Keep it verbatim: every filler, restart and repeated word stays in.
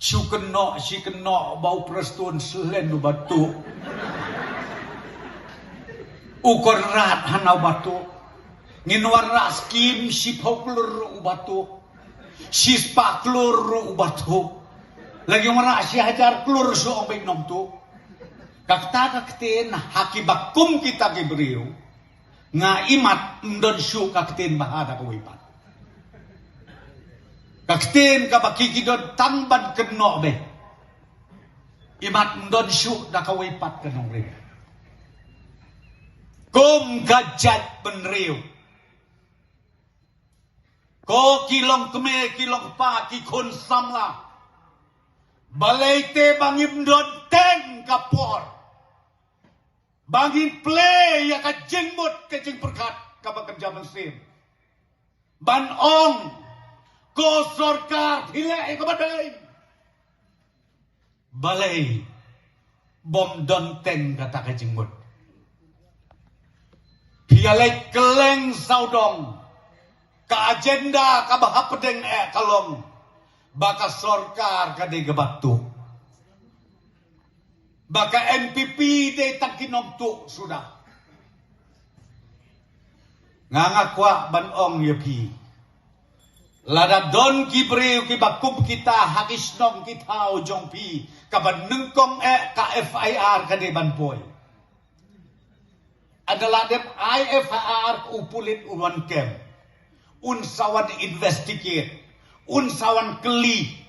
Shu kynnoh shi kynnoh ba u Prestone Syllen u ba tuh. U Conrad hana u ba tuh. Ngin wanrah skim shiphew klur ruh u ba tuh. Shispah klur ruh u ba tuh. Lagi wanrah shi hajar klur shu ong beit ym tuh. Kata ka ktien ha ki ba kum kita ki briew. Nga imat ym don shuh ka ktien ba ha da kawei pat. Ka ktien kaba ki ki don tang ban kynnoh beit. Imat ym don shuh da kawei pat ka nongrim. Kum ka jaitbynriew. Ko ki longkmie ki longkpa ki khun samla. Balei te ba ngim don teng ka por. Ba ngin plie ïa ka jingmut ka jingpyrkhat kaba kynja mynsiem. Ban ong ko sorkar phi leh ïa kaba dei. Balei bym don teng kata ka jingmut. Phi ïa leit kylleng sawdong ka agenda kaba hapdeng eh ka long ba ka sorkar ka dei kaba tuh. Ba ka N P P dei tang ki nongtuh suda. Nga nga kwah ban ong ïa phi. Lada don ki briew ki ba kum kita ha ki shnong ki thaw jong phi ka ban nyngkong eh ka F I R ka dei ban poi. Ada la dep ai F I R u pulit u wan kem. Un sa wan investigate. Un sa wan kylli.